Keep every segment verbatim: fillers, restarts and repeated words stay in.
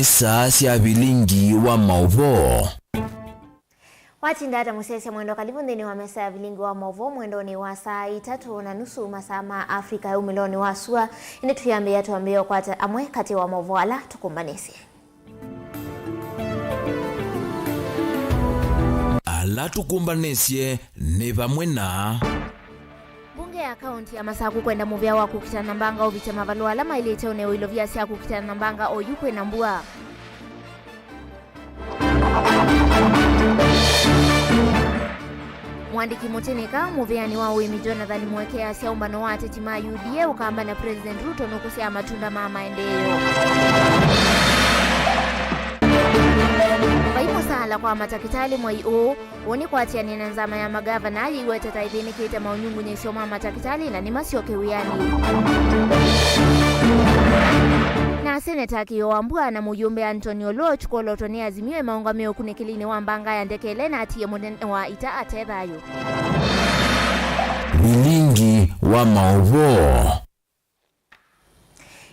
Saa sya vilingi wa maũvoo. Watinda ata mũsyaĩĩsya mwendwa? Kalivu nthĩnĩ wa mesa ya vilingi wa maũvoo mwendonĩ wa saa itatũ na nusu masaa ma Afrika ya umĩlonĩ wa sua. Ĩndĩ tũyambĩĩa, twambĩĩa ũkwata amwe katĩ wa maũvoo ala tũkũmbanĩsye. Ala tũkũmbanĩsye nĩ vamwe na. Mbunge ya kaunti ya Masakũ kwenda mũvĩa wa kũkitana na mbanga ũvikye mavalũa ala maĩlĩte ũnewe ilovia sya kũkitana na mbanga oyu kwĩna mbua. Mũandĩki mũtĩnĩka mũvĩanĩ wa ũĩmi Jonathan Mweke easya ũmbano wa ateti ma U D A ũkamba na President Ruto nũkũsyaa matunda ma maendeeo. Vai mũsaala kwa matakĩtalĩ mwei ũũ, ũũ nĩ kũatĩanĩa na nzama ya magavana yĩiweta ta ĩthĩnĩkĩte maũnyungunyĩsyo ma matakĩtalĩ na nĩmasyoke wĩanĩ. Na Seneta Kĩyo Wambua na mũyũmbe Anthony Oloch kwolotwa nĩ Azimio ĩmaũngamĩe ũkunĩkĩlinĩ wa mbanga ya ndeke ĩla ĩnatiie mũnene wa ita ate thayũ. Vilingi wa maũvoo.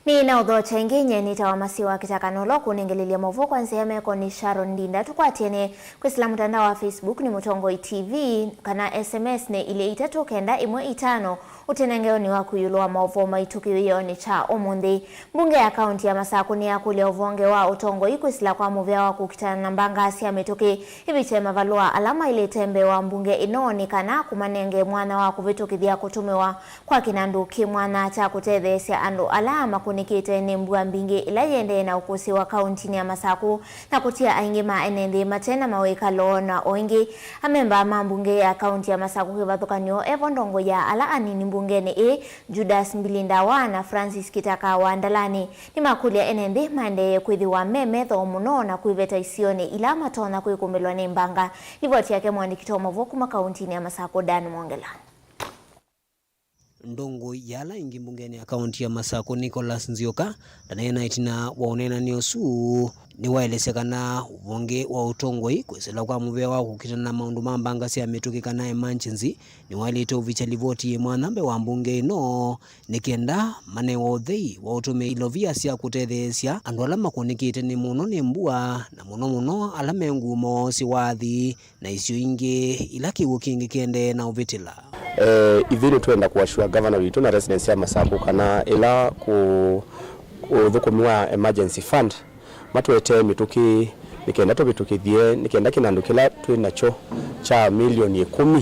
Nĩ na ũthokya ĩngĩ, nyie nĩtawa Masiwa Kĩtaka, na ũla ũkũnengelelya maũvoo kwa nzĩa ya meko nĩ Sharon Ndinda. Tũkwatĩane kwĩsĩla mũtandao wa Facebook nĩ Mũtongoi T V, kana S M S nĩ ilĩ itatũ kenda ĩmwe itano. Ũtĩnenge woni waku ĩũlũ wa maũvoo maitũ kĩwĩoonĩ kya ũmũnthĩ. Mbunge ya kaunti ya Masakũ nĩyakũlya ũvonge wa ũtongoi kwĩsĩla kwa mũvĩa wa kũkitana na mbanga sya mĩtũkĩ ĩvikye mavalũa ala maĩlĩte mbee wa mbunge ĩno nĩ kana kũmanenge mwanya wa kũvĩtũkĩthya kũtũmĩwa kwa kĩnandũ kĩ mwanya kya kũtetheesya andũ ala makũnĩkĩte nĩ mbua mbingĩ ĩla yĩendee na ũkũsĩ wa kauntinĩ ya Masakũ na kũtia aingĩ ma ene nthĩ mate na mawĩkalo. Na o ĩngĩ, amemba ma mbunge ya kaunti ya Masakũ kĩvathũkany'o e vo ndongoi ya ala anini mbungenĩ ĩĩ, Judas Mbilindawa na Francis Kitaka wa Ndalani, nĩmakũlya ene nthĩ maendee kwĩthĩwa me metho mũno na kwĩveta isionĩ ila matonya kwĩkũmĩlwa nĩ mbanga. Livoti yake mũandĩki wa maũvoo kuma kauntinĩ ya Masakũ, Dan Mwongela. Ndongoi ya ala aingĩ mbungenĩ ya kaunti ya Masakũ, Nicholas Nzioka, ndaneena ĩtina wa ũneenany'a ũsu. Nĩwaelesya kana ũvonge wa ũtongoi kwĩsĩla kwa mũvĩa wa kũkitana na maũndũ ma mbanga sya mĩtũkĩ kana emergency nĩwaĩlĩte ũvikya livoti yĩ mwanya mbee wa mbunge ĩno nĩ kenda manewe ũthei wa ũtũmĩa ilovia sya kũtetheesya andũ ala makũnĩkĩte nĩ mũno nĩ mbua, na mũno mũno ala me ngumo sya wathi na isio ingĩ ila kĩw'ũ kĩngĩ kĩendee na ũvĩtĩla. Eh, ithyĩ nĩtwenda kũassure governor witũ na residents ya Masakũ kana ĩla kũ-, ũthũkũmi wa emergency fund matũetee mĩtũkĩ nĩ kenda tũvĩtũkĩthye, nĩ kenda kĩnandũ kĩla twĩ nakyo kya milioni ĩkũmi,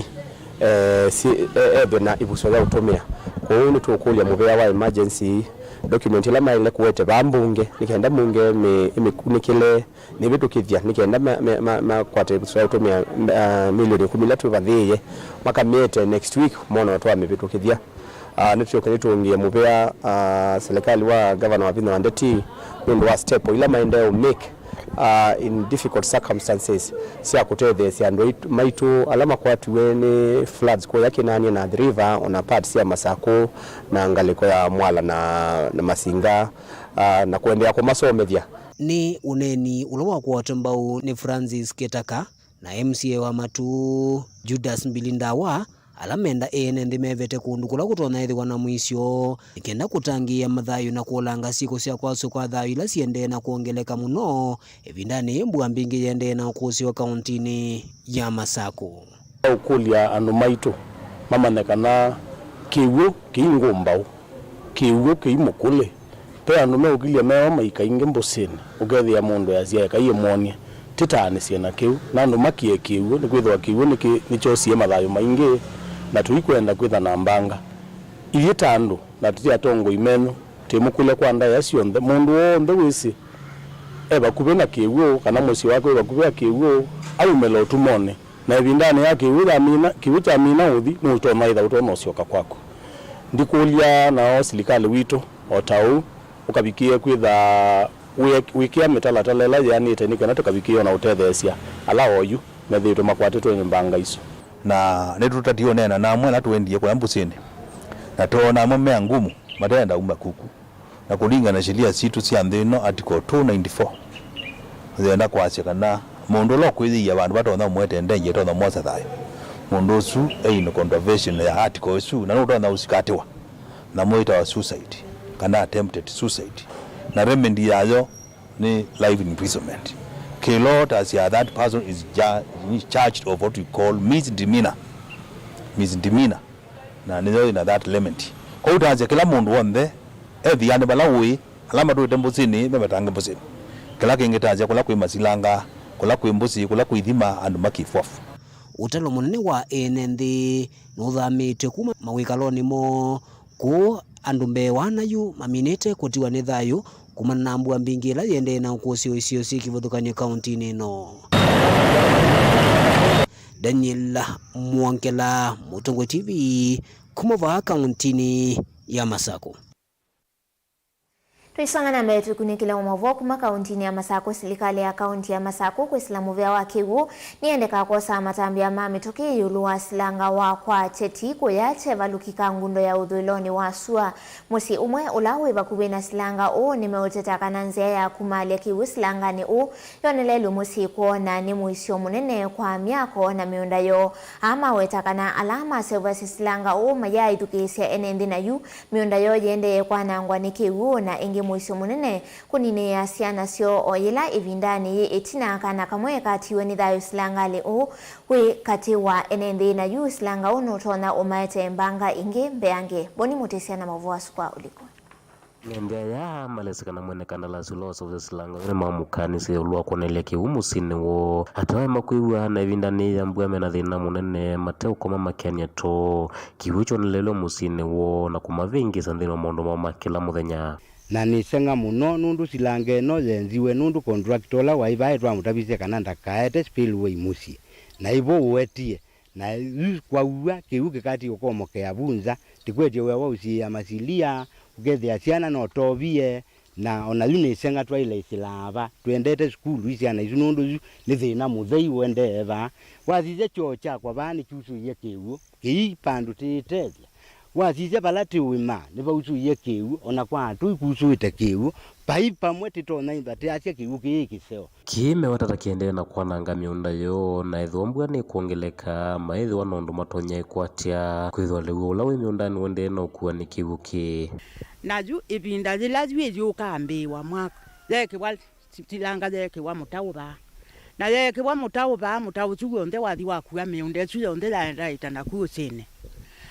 eh, si-, e-, ethwe na ĩvuso ya ũtũmĩa. Kwoou nĩtũũkũlya mũvĩa wa emergency document ĩla maĩle kũete vaa mbunge nĩ kenda mbunge ĩmĩ-, ĩmĩkunĩkĩle nĩvĩtũkĩthya nĩ kenda ma-, ma-, ma-, makwate ĩvuso ya ũtũmĩa, ah, milioni ĩkũmi ila twĩvathĩĩe, makamĩete next week mone o twamĩvĩtũkĩthya. Ah, nĩtũke nĩtũngĩe mũvea, ah, silikalĩ wa Ngavana Wavinya wa Ndeti nũndũ wa step ila maendee ũ make, ah, in difficult circumstances sya kũtetheesya andũ aitũ, maitũ ala makwatiwe nĩ floods kũya Kĩnanie na Athi River, ona parts sya Masakũ na ngalĩko ya Mwala na, na Masinga, ah, na kũendeea kũmasomethya. Nĩ ũneeni ũla wakwatwa mbau nĩ Francis Kĩtaka na M C A wa Matuu, Judas Mbilindawa, ala menda ene nthĩ mevete kũndũ kũla kũtonya ĩthĩwa na mũisyo, nĩ kenda kũtangĩĩa mathayũ na kũolanga syĩko sya kwasũka thayũ ila siendee na kwongeleka mũno ĩvindanĩ yĩĩ mbua mbingĩ yĩendee na ũkũsĩwa kauntinĩ ya Masakũ. Ũkũlya andũ maitũ mamanye kana kĩw'ũ kĩi ngũmbaũ, kĩw'ũ kĩi mũkũlĩ. Ve andũ meũkilya mewa maikainge mbũsĩnĩ, ũkethĩa mũndũ easya eka ĩmwony'e. Tĩtaanĩsye na kĩu, na andũ makie kĩw'ũ, nĩkwĩthĩwa kĩw'ũ nĩkĩ-, nĩkyosie mathayũ maingĩ, na tũikwenda kwĩtha na mbanga. Ithyĩ ta andũ, na twĩ atongoi menyu, twĩmũkũlya kwa ndaĩa syonthe, mũndũ w'onthe wĩsĩ e vakuvĩ na kĩw'ũ, kana mũsyĩ wake wĩ vakuvĩ na kĩw'ũ, aumĩle ũtumonĩ. Na ĩvindanĩ ya kĩw'ũ yamina, kĩw'ũ kyamina ũthi, nũtonya ĩtha ũtonya ũsyoka kwaku. Ndikũlya nao silikalĩ witũ, o ta ũu, ũkavikĩe kwĩtha wĩ-, wĩkĩa mĩtalatala ĩla yĩanĩte nĩ kana tũkavikĩe o na ũtetheesya ala oyu methĩĩtwe makwatĩtwe nĩ mbanga isu. Na nĩtũtatie ũneena na amwe ala tũendie kũya mbũsĩnĩ, na twoona amwe me angumu, matenda uma kuku. Na kũlingana na sheria sitũ sya nthĩ ĩno, Article two ninety-four, yenda kwasya kana mũndũ ũla ũkwĩyĩia vandũ vatonya ũmũete danger ĩtonya ũmwosa thayũ, mũndũ ũsu e in contravention ya article ĩsu, na nũtonya ũsikatĩwa na mũĩtawa suicide kana attempted suicide. Na remedy yayo Nĩ life imprisonment. Kĩloo tasya that person is ja-, charged of what we call misdemeanor. Misdemeanor. Na nĩyo ĩna that lenity. Kwoou tasya kĩla mũndũ w'onthe ethianĩ vala ũĩ, ala matũĩte mbũsĩnĩ mevetange mbũsĩnĩ. Kĩla kĩngĩ tasya kũla kwĩ masilanga, kũla kwĩ mbũsĩ, kũla kwĩ ithima, andũ makĩfwafu. Ũtalo mũnene wa ene nthĩ nũthamĩtw'e kuma mawĩkalonĩ moo. Kũũ andũ mbee wa ana yu maminĩte kũtiwa nĩ thayũ kumana na mbua mbingĩ ĩla yĩendee na ũkũsĩ wa isio syĩ kĩvathũkany'o kauntinĩ ĩno. Daniel Mwongela, Mũtongoi T V, kuma vaa kauntinĩ ya Masakũ. Tũisonga na mbee, tũkunĩkĩle wa maũvoo kuma kauntinĩ ya Masakũ. Silikalĩ ya kaunti ya Masakũ kwĩsĩla mũvĩa wa kĩw'ũ nĩyendekaa kwosaa matambya ma mĩtũkĩ ĩũlũ wa silanga wa kwa Kyeti kũya kyevalũki ka ngundo ya ũthũĩlonĩ wa sua. Mũsyĩ ũmwe ũla wĩ vakuvĩ na silanga ũũ nĩmeũteta kana nzĩa ya kumalya kĩw'ũ silanganĩ ũũ yonelelw'e mũsyĩ kwoo, na nĩ mũisyo mũnene kwa myako na mĩũnda yoo. Aa maweta kana ala maseũvasya silanga ũũ mayaaĩthukĩĩsya ene nthĩ, na yu mĩũnda yoo yĩendee kwanangwa nĩ kĩw'ũ, na ĩngĩ mũisyo mũnene kũninĩĩa syana syoo, o yĩla ĩvindanĩ yĩ ĩtina kana kamwe katiwe nĩ thayũ silanganĩ ũũ wĩ katĩ wa ene nthĩ, na yu silanga ũũ nũtonya ũmaete mbanga ĩngĩ mbeange. Boni Mũtĩsya na maũvoo asu kwa ũliku. Ene nthĩ aya malesĩ kana mwene kandalasi ũla waseũvasya silanga ũyũ nĩmamũkanĩsye ĩũlũ wa kwonelya kĩw'ũ mũsyĩnĩ woo. Ata aya makwĩw'a na ĩvindanĩ ya mbua mena thĩna mũnene, mateũkoma makĩanĩa too. Kĩw'ũ kyonelelwe mũsyĩnĩ woo na kũmavĩngĩĩsa nthĩnĩ wa maũndũ moo ma kĩla mũthenya. Na nĩseng'a mũno nũndũ silanga ĩno yenziwe nũndũ contractor ũla waĩ vaa twamũtavisye kana ndakaete spillway mũsyĩ, na ĩvo ũetie. Na yu kwaw'a kĩw'ũ kĩkati ũkomokea vu nza, tĩkwetye wĩa wa ũsiĩĩa masilia, ũkethĩa syana no tovie, na ona yu nĩseng'a twaĩle ĩsĩlaa va, tũendete sukulu ii syana isu nũndũ yu nĩ thĩna mũthei ũendee vaa. Wasisya kyoo kyakwa vaa nĩkyusũie kĩw'ũ, kĩi vandũ tĩĩtethya. Wasisya vala tĩũĩmaa nĩvausũie kĩw'ũ, ona kwa atũi kusũĩte kĩw'ũ, vai vamwe tĩtonya ĩmba tĩasya kĩw'ũ kĩĩ kĩseo. Kĩĩ meweta ta kĩendee na kwananga mĩũnda yoo, na ethĩwa mbua nĩkwongeleka, maĩthĩwa na ũndũ matonya ĩkwatya, kwĩthĩwa lĩu ũla wĩ mĩũndanĩ ũendee na ũkua nĩ kĩw'ũ kĩĩ. Na yu ĩvinda yĩla yu ĩyũka ambĩĩwa mwaka, yeekĩwa si-, silanga yeekĩwa mũtaũ vaa. Na yeekĩwa mũtaũ vaa, mũtaũ ũsu w'onthe wathi wakua mĩũnda ĩsu yonthe yaenda ĩta naku ũsĩnĩ.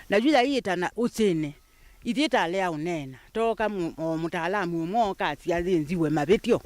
Na yu yaiĩta na ũsĩnĩ, ithyĩ talea ũneena, tooka mũ-, o mũtaalamu ũmwe oka asya yĩnziwe mavĩtyo.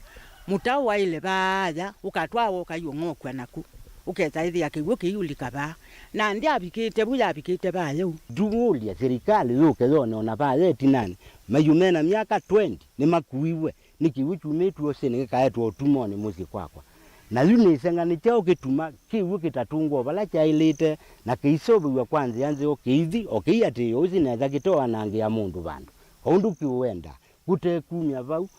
Mũtaũ waĩle vaaya, ũkatwawa ũkaiũng'okwa naku. Ũkesa ĩthĩa kĩw'ũ kĩiũlika vaa. Na ndyavikĩte vu, yavikĩte vaa yĩu. Ndũũlya silikalĩ yũke yone ona vaa ye ĩtinanĩ. Mayũ mena myaka twenty nĩmakuiwe nĩ kĩw'ũ kyumĩtw'e ũsĩnĩ gĩkaetwa ũtumonĩ mũsyĩ kwakwa. Na yu nĩseng'a nĩ kyaũ kĩtuma kĩw'ũ kĩtatũngwa o vala kyaĩlĩte na kĩisũvĩw'a kwa nzĩa nzeo, kĩithi o kĩiatĩĩo ũsi nesa kĩtoanangĩa mũndũ vandũ o ũndũ kĩũenda, kũte kumya vau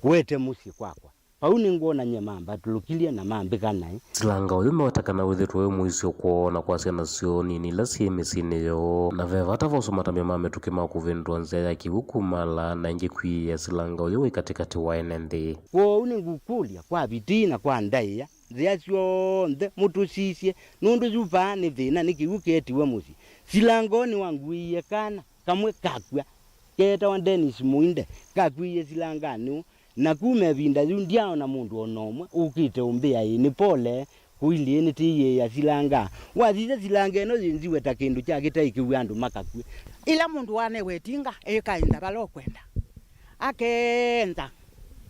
kũete mũsyĩ kwakwa. Vau nĩngwona nyie mambatũlũkilye na mambĩka naĩ. Silanga ũyũ meweta kana wĩthĩtwe wĩ mũisyo kwoo na kwa syana syoo nini ila syĩ mĩsyĩnĩ yoo, na ve vata va ũsoma matambya ma mĩtũkĩ ma kũvĩndũa nzĩa ya kĩw'ũ kumala na ĩngĩ kwĩĩa silanga ũyũ wĩ katĩkatĩ wa ene nthĩ. Kwoou nĩngũkũlya kwa vitii na kwa ndaĩa, nzĩa syonthe mũtũsisye, nũndũ yu vaa nĩ thĩna, nĩ kĩw'ũ kĩetiwe mũsyĩ. Silanga ũũ nĩwanguĩie kana kamwe kakw'a, keetawa Dennis Mũinde, kakw'ĩie silanganĩ ũũ. Na kuma ĩvinda yĩu ndyaaona mũndũ o na ũmwe ũkĩte ũmbĩa ĩĩ nĩ pole, kũilyĩ nĩtĩiĩĩa silanga. Wasisya silanga ĩno yĩnziwe ta kĩndũ kya kĩtaĩkĩw'e andũ makakw'e. Ĩla mũndũ wanewe ĩtinga, ĩkaenza vala ũkwenda. Akenza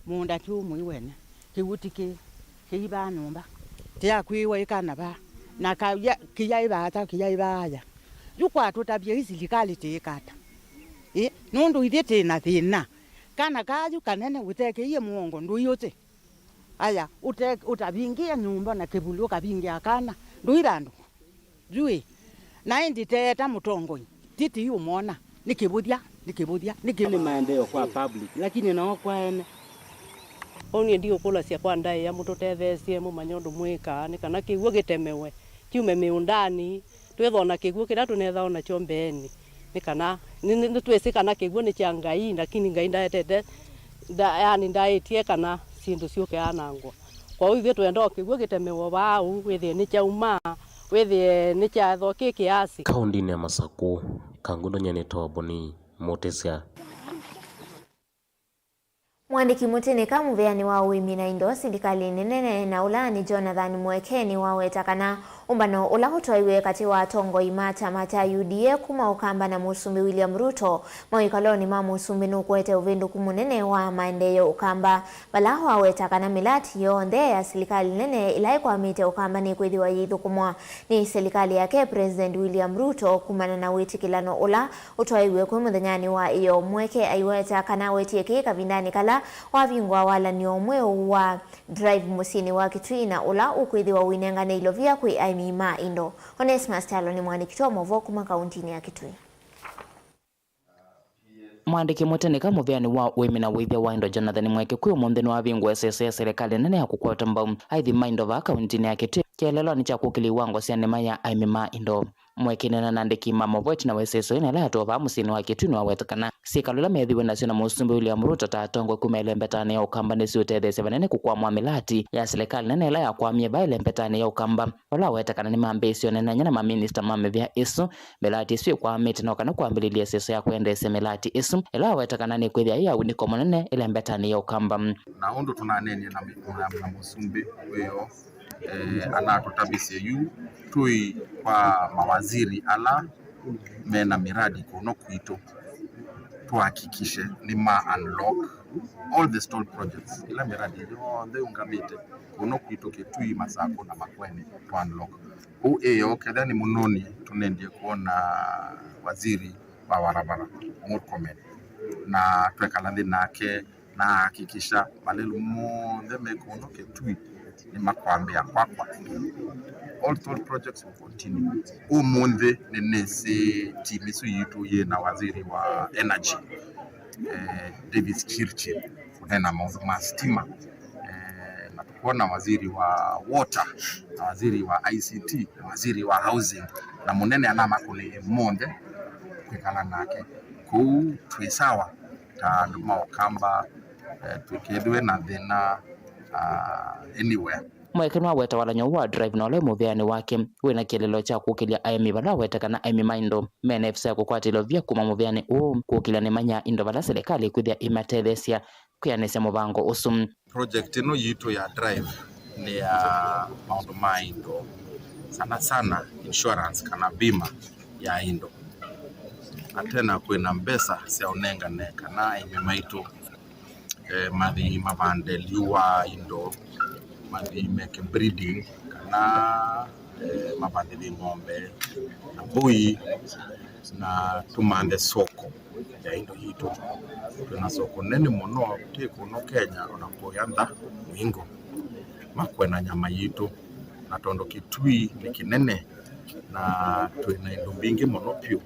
mũũnda ti ũmwe wene. Kĩw'ũ ti kĩ, kĩivaa nyũmba. Tĩakwĩwa ĩkana vaa. Na kaya, kĩyaĩ vaata, kĩyaĩ vaaya. Yu kwatũtavye ĩ silikalĩ tĩĩka ata? Ĩ, nũndũ ithyĩ tĩ na thĩna. Kana kayu kanene ũtekĩie mũongo ndũi ũtĩ. Aya, ũte-, ũtavingĩe nyũmba na kĩvuli ũkavingĩa kana, ndũi vandũ. Yu ĩ, na ĩndĩ teeta mũtongoi, titi ũmwona, nĩ kĩvũthya, nĩ kĩvũthya, nĩ kĩvũthya. Nĩ maendeeo kwa public, lakini nao kwa ene. Ũu niĩ ndiũkũlasya kwa ndaĩa mũtũtetheesye mũmanye ũndũ mwĩkaa nĩ kana kĩw'ũ kĩtemewe, kyume mĩũndanĩ, twĩthwa na kĩw'ũ kĩla tũnethawa nakyo mbeenĩ, nĩ kana nĩ, nĩ, nĩtwĩsĩ kana kĩw'ũ nĩ kya Ngai, lakini Ngai ndaetete, nda-, yani, ndaĩtye kana syĩndũ syũke anangwa. Kwoou ithyĩ twenda o kĩw'ũ kĩtemewe vaa ũu, wĩthĩe nĩkyauma, wĩthĩe nĩkyathwa kĩ kĩasi. Kaũndĩnĩ ya Masakũ, Kangundo nyie nĩtawa Boni Mũtĩsya. Mũandĩki mũtĩnĩka mũvĩanĩ wa ũĩmi na indo silikalĩ nene na ũla nĩ Jonathan Mweke nĩwaweta kana ũmbano ũla ũtwaiwe katĩ wa atongoi ma kyama kya U D A kuma Ũkamba na Mũsumbĩ William Ruto mawĩkalonĩ ma Mũsumbĩ nũkũete ũvĩndũku mũnene wa maendeeo Ũkamba, vala waweta kana mĩlati yonthe ya silikalĩ nene ĩla ĩkwamĩte Ũkamba nĩkwĩthĩwa yĩithũkũmwa nĩ silikalĩ yake President William Ruto kumana na wĩtĩkĩlano ũla ũtwaiwe kwĩ mũthenyanĩ wa ĩyoo. Mweke aiweta kana wetie kĩĩ kavindanĩ kala wavingũa walan'yo mweũ wa Drive mũsyĩnĩ wa Kitui na ũla ũkwĩthĩwa ũinengane ilovia kwĩ aĩmi ma indo. Onesmus Kyalo nĩ mũandĩki wa maũvoo kuma kauntinĩ ya Kitui. Mũandĩki mũtĩnĩka mũvĩanĩ wa ũĩmi na wĩthĩa wa indo Jonathan Mweke kwĩ ũmũnthĩ nĩwavingũa ĩseso ya silikalĩ nene ya kũkwata mbau aĩmi ma indo vaa kauntinĩ ya Kitui kĩeleelonĩ kya kũkĩlya iwango sya nĩma ya aĩmi ma indo. Mweke aneenea na andĩki ma maũvoo ĩtina wa ĩseso yĩĩ na ĩla yatwawa vaa mũsyĩnĩ wa Kitui nĩwaweta kana syĩkalo ila methĩiwe nasyo na Mũsumbĩ William Ruto ta atongoi kuma ĩlembetanĩ ya Ũkamba nĩsiũtetheesya vanene kũkwamũa mĩlati ya silikalĩ nene ĩla yakwamie vaa ĩlembetanĩ ya Ũkamba, vala waweta kana nĩmambĩĩsye ũneenany'a na maminista ma mĩvĩa ĩsu. Mĩlati ĩsu ĩkwamĩte no kana kwambĩlĩlya ĩseso ya kwendeesya mĩlati ĩsu, ĩla waweta kana nĩkwĩthĩa yĩ ya ũnĩko mũnene ĩlembetanĩ ya Ũkamba. Na ũndũ tũnaneenie na, na, na Mũsumbĩ wĩoo, eh, anatũtavisye yu twĩ kwa mawaziri ala mena miradi kuno kwitũ, tuhakikishe nĩ ma unlock all the stalled projects, ila miradi yonthe yũngamĩte kuno kwitũ Kitui, Masakũ na Makueni, tu unlock. Ũu ĩyo kethĩa nĩ mũnoni, tũnendie kuona waziri wa barabara, Murkomen, na twekala nthĩ nake na ahakikisha malelu monthe me kũno Kitui nĩ makwambĩa kwakwa. All stalled projects will continue. Ũmũnthĩ nĩnĩsĩ timu ĩsu yitũ yĩ na waziri wa energy, eh, Davis Chirchir, kũneena maũndũ ma stima, eh, na tũkwona waziri wa water, na waziri wa I C T, na waziri wa housing, na mũnene ana makũlĩ monthe kwĩkala nake. Kũu twĩ sawa ta andũ ma Ũkamba, eh, tũikethĩwe na thĩna, ah, anywhere. Mweke nĩwaweta walan'yo wa Drive na ũla wĩ mũvĩanĩ wake wĩna kĩeleelo kya kũkĩlya aĩmi vala waweta kana aĩmi ma indo mena ĩvisa ya kũkwata ilovia kuma mũvĩanĩ ũũ kũkĩlya nĩma ya indo vala silikalĩ ĩkwĩthĩa ĩmatetheesya kwĩanĩsya mũvango ũsu. Project ĩno yitũ ya Drive nĩ ya maũndũ ma indo, sana sana insurance kana bima ya indo. Na tena kwĩna mbesa sya ũnengane kana aĩmi maitũ, eh, mathi mavande liu wa indo, mathi meke breeding, kana, eh, mavandĩthye ng'ombe na mbũi, na tũmanthe soko ya indo yitũ. Twĩna soko nene mũno twĩ kũno Kenya, ona kũya nza mũingo makwenda nyama yitũ, na tondũ Kitui nĩ kĩnene na twĩna indo mbingĩ mũno vyũ,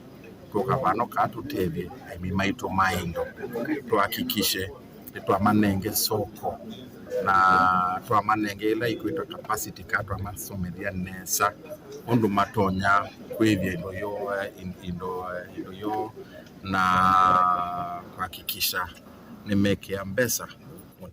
tũka vano kaa tũtethye aĩmi maitũ ma indo, tũhakikishe nĩtwamanenge soko, na twamanenge ĩla ĩkwĩtwa capacity, kaa twamasomethya nesa ũndũ matonya kwĩthya indo yoo, eh, in-, indo, eh, indo yoo, na kuhakikisha nĩmekĩa mbesa mũno.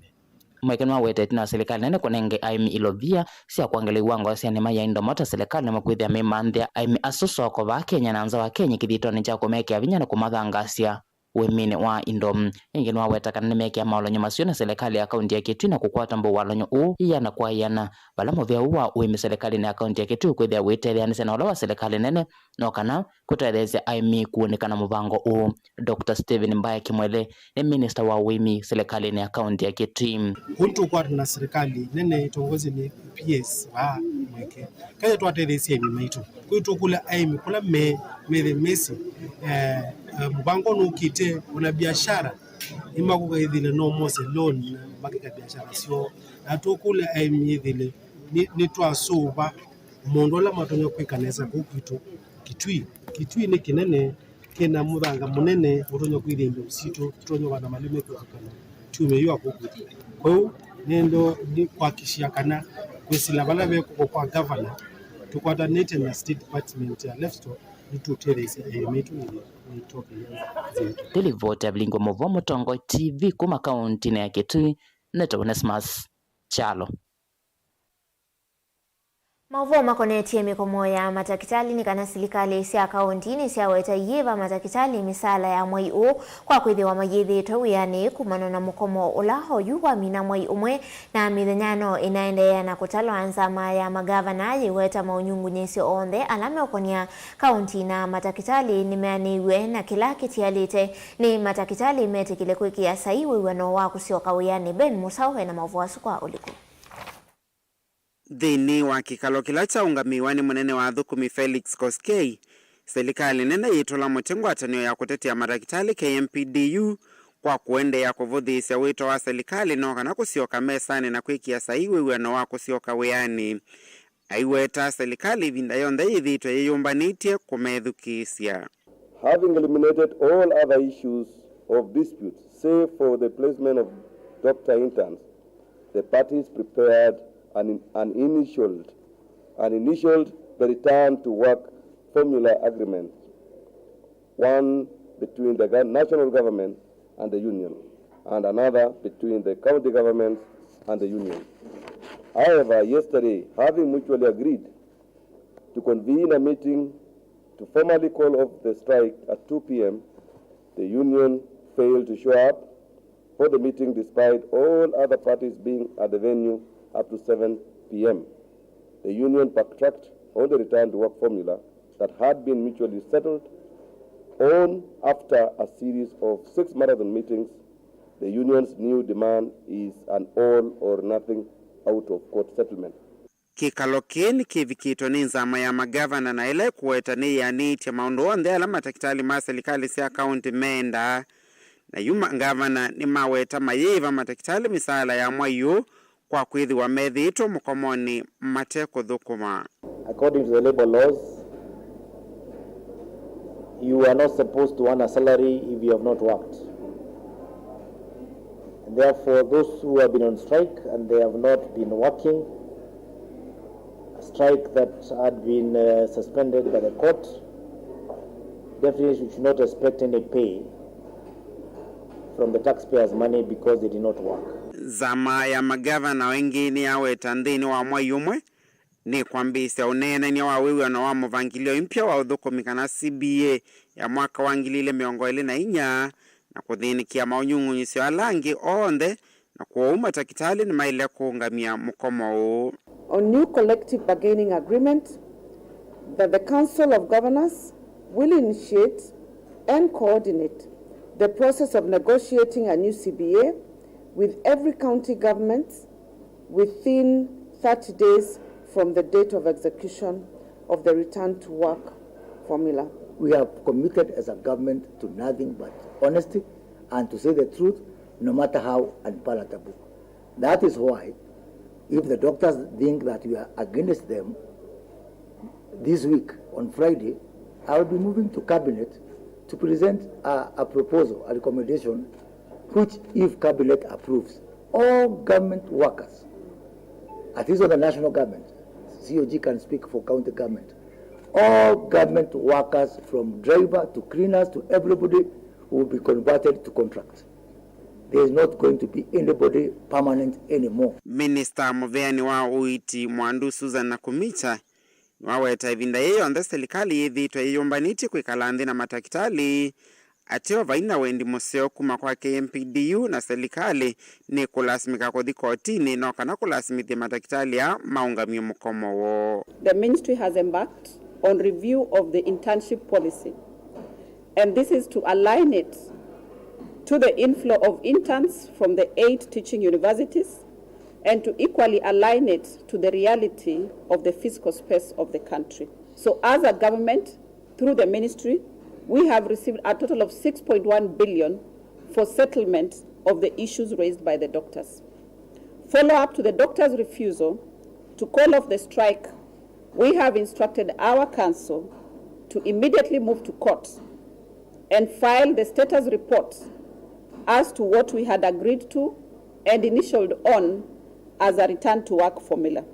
Mweke nĩwawetete na silikalĩ nene kũnenge aĩmi ilovia sya kwongela iwango sya nĩma ya indo mo ta silikalĩ nĩmakwĩthĩa maimanthĩa aĩmi asu soko vaa Kenya na nza wa Kenya kĩthitoonĩ kya kũmekĩa vinya na kũmathangaasya ũĩminĩ wa indo. Ĩngĩ nĩwaweta kana nĩmekĩa maũlany'o maseo na silikalĩ ya kaunti ya Kitui na kũkwata mbau walan'yo ũũ ĩana kwa ĩana, vala mũvĩa ũũ wa ũĩmi silikalĩnĩ ya kaunti ya Kitui ũkwĩthĩa wĩtetheanĩsya na ũla wa silikalĩ nene, no kana kũtetheesya aĩmi kũũnĩka na mũvango ũũ. Doctor Stephen Mbaya Kimwele nĩ minista wa ũĩmi silikalĩnĩ ya kaunti ya Kitui. Kũu tũkwata na silikalĩ nene ĩtongoesye nĩ P S wa Mweke. Kethĩa twatetheesya aĩmi maitũ. Kwĩ tũkũlya aĩmi kũla me, methe mesĩ, eh, eh, mũvango nũkĩte, ona biashara, nĩmakũka ĩthĩle no mose loan na makĩka biashara syoo. Na tũkũlya aĩmi ĩthĩle nĩ, nĩtwasũva maũndũ ala matonya kwĩka nesa kũu kwitũ Kitui. Kitui nĩ kĩnene, kĩna mũthanga mũnene ũtonya kwĩthĩa indo sitũ, tũtonya kũvanda malĩu mekwĩtĩkana kiumia yu akũkũ. Kwoou nĩendo nĩ kuhakikishia kana kwĩsĩla vala ve kũko kwa gavana, tũkwatanĩte na State Department ya Livestock, nĩtũtetheesya aĩmi maitũ nĩ, nĩtwokĩlya nzĩa itũ. Nĩ livoti ya Vilingwa Mũvoo Mũtongoi T V kuma kauntinĩ ya Kitui, nĩtawa Onesmus Kyalo. Maũvoo makonetye mĩkomo ya matakĩtalĩ nĩ kana silikalĩ sya kaũnti nĩsyaweta iyĩva matakĩtalĩ mĩsaala ya mwei ũũ kwa kwĩthĩwa mayĩthĩĩtwe wĩanĩ kumana na mũkomo ũla oyu wamina mwei ũmwe, na mĩthenya no ĩnaendeea na kũtalwa. Nzama ya magavana yĩweta maũnyungunyĩsyo onthe ala meũkonĩa kaũnti na matakĩtalĩ nĩmeanĩiw'e, na kĩla kĩtialĩte nĩ matakĩtalĩ metĩkĩle kwĩkĩa saii wĩw'ano wa kũsyoka wĩanĩ. Ben Mũsaũ ena maũvoo asu kwa ũliku. Nthĩnĩ wa kĩkalo kĩla kyaũngamĩĩwa nĩ mũnene wa athũkũmi Felix Koskei, silikalĩ nene yĩtũla mũtĩ ngwatanĩo ya kũtetea matakĩtalĩ K M P D U kwa kũendeea kũvũthĩĩsya wĩto wa silikalĩ no kana kũsyoka mesanĩ na kwĩkĩa saii wĩw'ano wa kũsyoka wĩanĩ. Aiweta silikalĩ ĩvinda yonthe yĩthĩĩtwe yĩyũmbanĩtye kũmethukĩĩsya. Having eliminated all other issues of dispute, save for the placement of doctor interns, the parties prepared an, an initialed, an initialed the return to work formula agreement, one between the gov-, national government and the union, and another between the county governments and the union. However, yesterday, having mutually agreed to convene a meeting to formally call off the strike at two p m, the union failed to show up for the meeting despite all other parties being at the venue up to seven p m. The union backtracked on the return to work formula that had been mutually settled on after a series of six marathon meetings. The union's new demand is an all or nothing out of court settlement. Kĩkalo kĩĩ nĩkĩvikĩtwe nĩ nzama ya magavana na ĩla ĩkũweta nĩyĩanĩĩtye maũndũ onthe ala matakĩtalĩ ma silikalĩ sya kaũnti mendaa. Na yu magavana nĩmaweta mayĩĩva matakĩtalĩ mĩsaala ya mwai ũũ kwa kwĩthĩwa methĩĩtwe mũkomonĩ matekũthũkũma. According to the labor laws, you are not supposed to earn a salary if you have not worked. And therefore, those who have been on strike and they have not been working, a strike that had been, uh, suspended by the court, definitely should not expect any pay from the taxpayers' money because they did not work. Nzama ya magavana o ĩngĩ nĩyaweta nthĩnĩ wa mwai ũmwe nĩkwambĩĩsya ũneenany'a wa wĩw'ano wa mũvangĩlyo mpya wa ũthũkũmi kana C B A ya mwaka wa ngili ilĩ mĩongo ĩlĩ na inya, na kũthĩnĩkĩa maũnyungunyĩsyo ala angĩ onthe, na kwoou matakĩtalĩ nĩmaĩle kũũngamya mũkomo ũũ. On new collective bargaining agreement that the Council of Governors will initiate and coordinate the process of negotiating a new C B A with every county government within thirty days from the date of execution of the return to work formula. We have committed as a government to nothing but honesty and to say the truth, no matter how unpalatable. That is why, if the doctors think that we are against them, this week on Friday, I will be moving to cabinet to present a, a proposal, a recommendation, which, if cabinet approves, all government workers, at least on the national government, C O G can speak for county government, all government workers from driver to cleaners to everybody will be converted to contract. There is not going to be anybody permanent anymore. Minista mũveani wa ũiiti Mwandu Susan Nakhumicha nĩwaweta ĩvinda yĩĩ yonthe silikalĩ yĩthĩĩtwe yĩyũmbanĩtye kwĩkala nthĩ na matakĩtalĩ ateo vai na wendi mũseo kuma kwa K M P D U, na silikalĩ nĩkũlasimĩka kũthi kotinĩ no kana kũlasimĩthya matakĩtalĩ aa maũngamye mũkomo woo. The ministry has embarked on review of the internship policy, and this is to align it to the inflow of interns from the eight teaching universities and to equally align it to the reality of the fiscal space of the country. So as a government, through the ministry, we have received a total of six point one billion for settlement of the issues raised by the doctors. Follow up to the doctors' refusal to call off the strike, we have instructed our council to immediately move to court and file the status report as to what we had agreed to and initialed on as a return to work formula.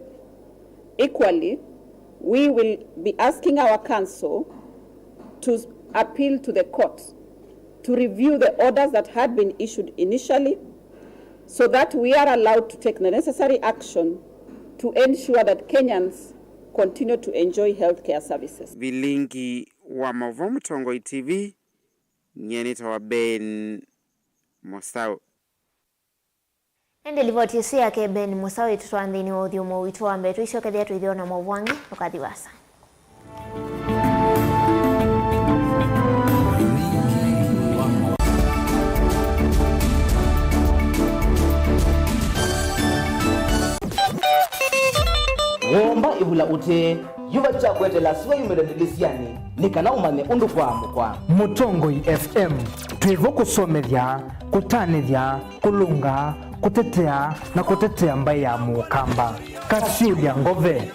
Equally, we will be asking our council to appeal to the court to review the orders that had been issued initially so that we are allowed to take the necessary action to ensure that Kenyans continue to enjoy healthcare services. Vilingi wa maũvoo Mũtongoi T V, nyie nĩtawa Ben Mosau. Ĩndĩ livoti ĩsu yake Ben Mũsaũ ĩtũtwaa nthĩnĩ wa ũthyũmũo witũ wa mbee. Tũisyokethya tũithĩwa na maũvoo angĩ, ndũkathi vaasa. Womba ĩvula ũtee, yuva kya kũetela sua yumĩle ndĩlĩsyanĩ nĩ kana ũmanye ũndũ kwaamũkwa. Mũtongoi F M, twĩ vo kũsomethya, kũtanĩthya, kũlũnga, kũtetea, na kũtetea mbaĩ ya Mũkamba. Kasyũlya Ngove.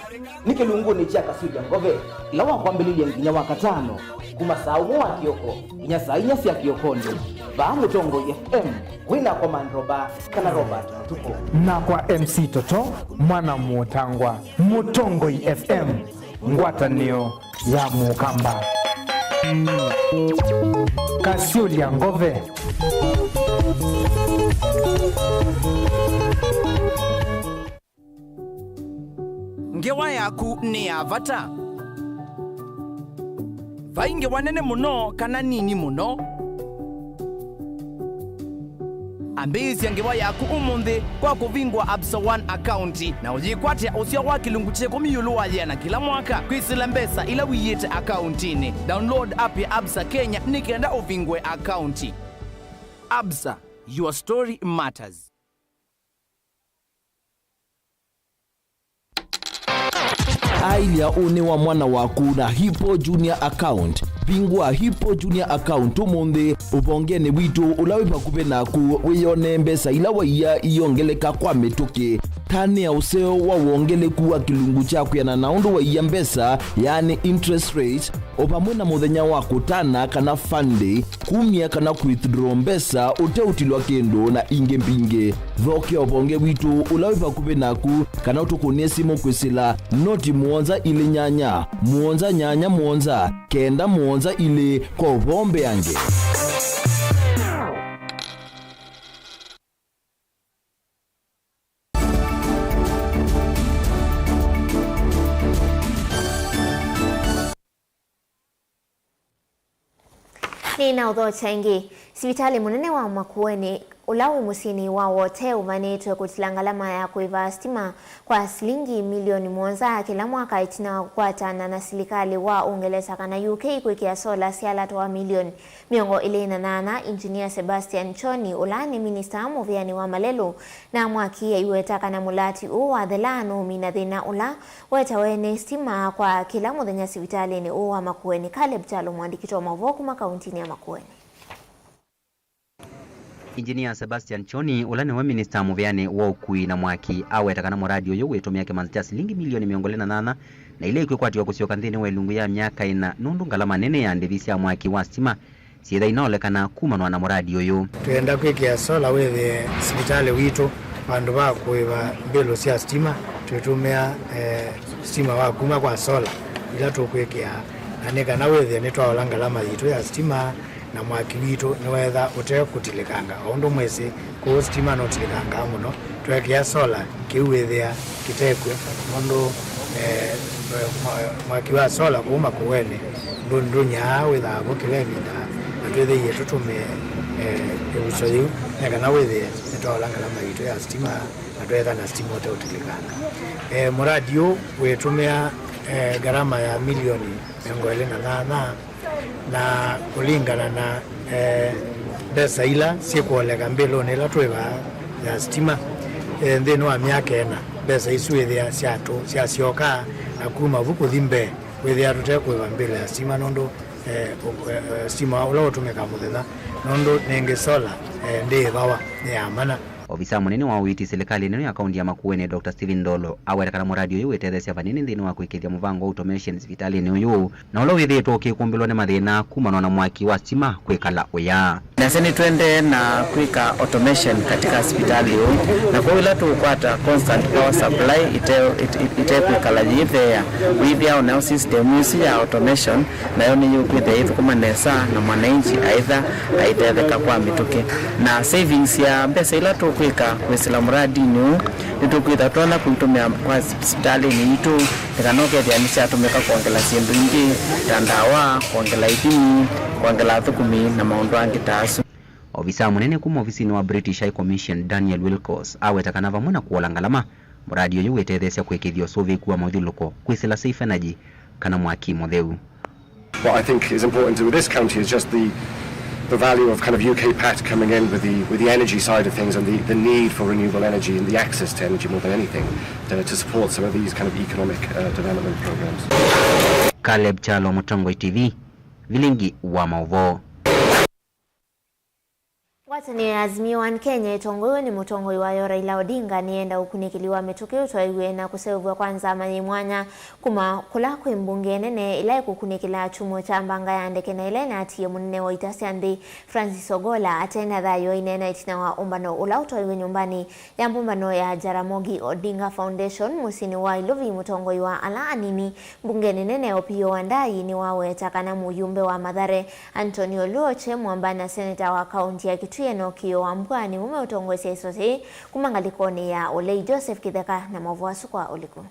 Nĩ kĩlungunĩ kya Kasyũlya Ngove, ĩla wa kwambĩlĩlya nginya wa katano, kuma saa ũmwe wa kĩoko nginya saa inya sya kĩokonĩ, vaa Mũtongoi F M, wĩ nakwa Mandroba kana Robert Mũtukũ. Nakwa M C Toto, mwana Mũtangwa. Mũtongoi F M, ngwatanĩo ya Mũkamba. Kasyũlya Ngove. Ngewa yaku nĩ ya vata. Vai ngewa nene mũno kana nini mũno. Ambĩĩsya ngewa yaku ũmũnthĩ kwa kũvingũa Absa One account na ũyĩkwatĩa ũseo wa kĩlungu kya ĩkũmi ĩũlũ wa yĩana kĩla mwaka kwĩsĩla mbesa ila ũiĩte akauntinĩ. Download app ya Absa Kenya nĩ kenda ũvingũe akaunti. Absa, your story matters. Aĩlya ũnĩ wa mwana waku na Hippo Junior account. Vingũa Hippo Junior account ũmũnthĩ ũvongenĩ witũ ũla wĩ vakuvĩ naku, wĩyonee mbesa ila waia iongeleka kwa mĩtũkĩ. Tanĩa ũseo wa wongeleku wa kĩlungu kya kwĩanana na ũndũ waia mbesa, yaani interest rate, o vamwe na mũthenya wa kũtana kana fund day, kumya kana kũ withdraw mbesa ũteũtilwa kĩndũ, na ingĩ mbingĩ. Thokea ũvonge witũ ũla wĩ vakuvĩ naku kana ũtũkũnĩe simũ kwĩsĩla noti mũonza ilĩ nyanya, mũonza nyanya mũonza, kenda mũonza ilĩ kwa ũvoo mbeange. Nĩnaũthokya ĩngĩ. Sivitalĩ mũnene wa Makueni, ũla wĩ mũsyĩnĩ wa Wote, ũvanĩtwe kũtila ngalama ya kũĩva sitima kwa silingi milioni mũonza kĩla mwaka, ĩtina wa kũkwatana na silikalĩ wa Ũngelesa kana U K kwĩkĩa sola sya lata wa milioni mĩongo ĩlĩ na nana. Engineer Sebastian Choni, ũla nĩ minista mũvĩanĩ wa malelũ na mwaki, aiweta kana mũlati ũũ wathela nũũmina thĩna ũla wetawe nĩ sitima kwa kĩla mũthenya sivitalĩnĩ ũũ wa Makueni. Caleb Kyalo, mũandĩki witũ wa maũvoo kuma kauntinĩ ya Makueni. Engineer Sebastian Choni, ũla nĩwe minista mũvĩanĩ wa ũkui na mwaki, aweta kana mũradi ũyũ wĩtũmĩa kĩmanza kya silingi milioni mĩongo ĩlĩ na nana na ila ikwĩkwatĩwa kũsyoka nthĩnĩ wa ĩlungu ya myaka ĩna, nũndũ ngalama nene ya ndĩvi sya mwaki wa sitima syĩtha inaolekana kumanwa na mũradi ũyũ. Twĩenda kwĩkĩa sola wĩthĩe sivitalĩ witũ vandũ va kũĩva mbĩlũ sya sitima, twĩtũmĩa, eh, sitima wa kuma kwa sola ila tũkwĩkĩa, na nĩ kana wĩthĩe nĩtwaola ngalama yitũ ya sitima na mwaki witũ nĩwetha ũte kũtilĩkanga. O ũndũ mwĩsĩ, kũu sitima nũtilĩkangaa mũno, tweekĩa sola kĩu wĩthĩa kĩtekw'o, nũndũ, eh, mwa-, mwaki wa sola kũu Makueni ndũ-, ndũnyaa, wĩthaa vo kĩla ĩvinda, na twĩthĩie tũtũmĩe, eh, ĩvuso yĩu nĩ kana wĩthĩe nĩtwaola ngalama yitũ ya sitima na tweethana sitima ũteũtilĩkanga. Eh, mũradi ũũ wĩtũmĩa, eh, ngalama ya milioni mĩongo ĩlĩ na nana, na kũlingana na, eh, mbesa ila syĩkũoleka mbĩlũnĩ ĩla twĩvaa ya sitima, eh, nthĩnĩ wa myaka ĩna, mbesa isu wĩthĩa syatũ syasyoka, na kuma vu kũthi mbee wĩthĩa tũtekũĩva mbĩlũ ya sitima, nũndũ, eh, ũ-, eh, eh, sitima ũla ũtũmĩkaa mũthenya, nũndũ nĩngĩ sola, eh, ndĩĩvawa, nĩ ya mana. Ovisa mũnene wa ũiiti silikalĩ nene ya kaunti ya Makueni, Doctor Stephen Ndolo, aweta kana mũradi ũyũ wĩtetheesya vanini nthĩnĩ wa kũĩkĩĩthya mũvango wa automation sivitalĩnĩ ũyũ, na ũla wĩthĩĩtwe ũkĩkũmbĩlwa nĩ mathĩna kumanwa na mwaki wa sitima kwĩkala ũyaa. Nasi nĩtũendee na kwĩka automation katika sivitalĩ ũũ, na kwoou ĩla tũũkwata constant power supply ite-, ite-, ite-, itekwĩkala yĩtheea, wĩthĩa o nayo system ĩsu ya automation nayo nĩyũkwĩthĩa ĩithũkũma nesa na mwananchi aitha aitetheka kwa mĩtũkĩ. Na savings ya mbesa ila tũkwĩka kwĩsĩla mũradinĩ ũũ, nĩtũkwĩtha tũtonya kũitũmĩa kwa sivitalĩnĩ yitũ Nĩ kana ũkethĩa nĩsyatũmĩka kwongela syĩndũ ingĩ ta ndawa, kwongela ithimi, kwongela athũkũmi na maũndũ angĩ ta asu. Ovisaa mũnene kuma ovisinĩ wa British High Commission, Daniel Wilcox, aweta kana vamwe na kũola ngalama, mũradi ũyũ wĩtetheesya kũĩkĩĩthya ũsũvĩĩku wa mũthyũlũlũko kwĩsĩla Safe Energy kana mwaki mũtheu. What I think is important with this county is just the, the value of kind of U K PAT coming in with the, with the energy side of things and the, the need for renewable energy and the access to energy more than anything to, to support some of these kind of economic, uh, development programs. Caleb Kyalo, Mũtongoi T V, Vilingi wa Maũvoo. Ngwatanĩo ya Azimio One Kenya ĩtongoew'e nĩ mũtongoi wayo Raila Odinga nĩyenda ũkunĩkĩli wa mĩtũkĩ ũtwaĩw'e na kũseũvw'a kwa nzama yĩ mwanya kuma kũla kwĩ mbunge nene ĩla ĩkũkunĩkĩla kyumwa kya mbanga ya ndeke na ĩla ĩnatiie mũnene wa ita sya nthĩ Francis Ogolla ate na thayũ aineena ĩtina wa ũmbano ũla ũtwaĩw'e nyũmbanĩ ya mbũmbano ya Jaramogi Odinga Foundation mũsyĩnĩ wa Ilovi. Mũtongoi wa ala anini mbungenĩ nene Opiyo Wandayi nĩwaweta kana mũyumbe wa Mathare Anthony Oluoch e mwamba na seneta wa kaũnti ya Kitui Enock Kĩyo Wambua nĩwe meũtongoesya ĩsoso yĩĩ kuma ngalĩkonĩ ya ũlei. Joseph Kĩtheka na maũvoo asu kwa ũliku.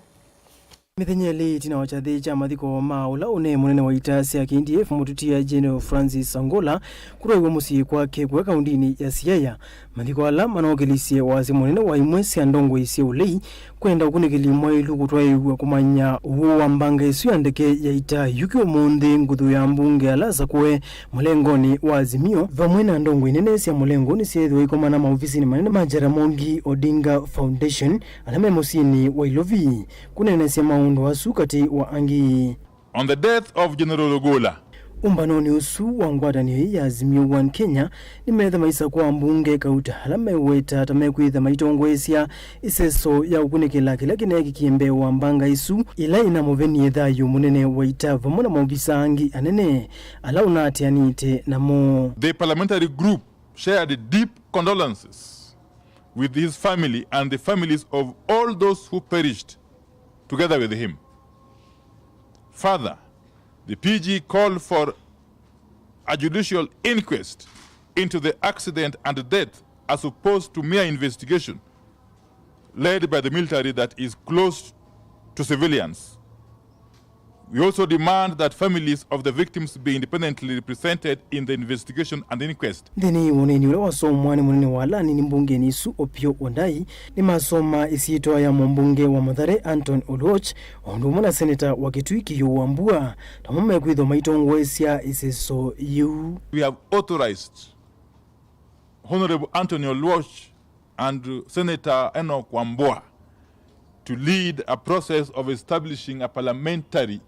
Mĩthenya ĩlĩ ĩtina wa kyathĩ kya mathiko ma ũla ũnee mũnene wa ita sya K D F mũtutia General Francis Angola kũtwaiwe mũsyĩ kwake kũya kaũndinĩ ya Siaya, mathiko ala manokelisye wasya mũnene wa imwe sya ndongoi sya ũlei kwenda ũkunĩkĩli mwaĩlu kũtwaĩw'a kũmanya ũw'o wa mbanga ĩsu ya ndeke ya ita. Yu kĩ ũmũnthĩ nguthu ya mbunge ala asakũe mũlengonĩ wa Azimio vamwe na ndongoi nene sya mũlengo nĩsyeethĩwa ikomana maovisinĩ manene ma Jaramogi Odinga Foundation ala me mũsyĩnĩ wa Ilovi kũneenesya maũndũ asu katĩ wa angĩ. On the death of General Ogola. Ũmbanonĩ ũsu wa ngwatanĩo ĩĩ ya Azimio One Kenya, nĩmetha maisakũa ambunge kauta ala meweta ta mekwĩtha maitongoesya ĩseso ya ũkunĩkĩla kĩla kĩneekĩkie mbee wa mbanga ĩsu ĩla ĩnamũvenie thayũ mũnene wa ita vamwe na maovisa angĩ anene ala ũnaatĩanĩte namo. The parliamentary group shared deep condolences with his family and the families of all those who perished together with him. Further, the P G called for a judicial inquest into the accident and death as opposed to mere investigation led by the military that is close to civilians. We also demand that families of the victims be independently represented in the investigation and inquest. Nthĩnĩ wa ũneeni ũla wasomwa nĩ mũnene wa ala anini mbungenĩ ĩsu Opiyo Wandayi, nĩmasoma ĩsyĩtwa ya mũmbunge wa Mathare Anthony Oluoch o ũndũ ũmwe na seneta wa Kitui Kĩyo Wambua tamo mekwĩthwa maitongoesya ĩseso yĩu. We have authorized Honorable Anthony Oluoch and Senator Enock Wambua to lead a process of establishing a parliamentary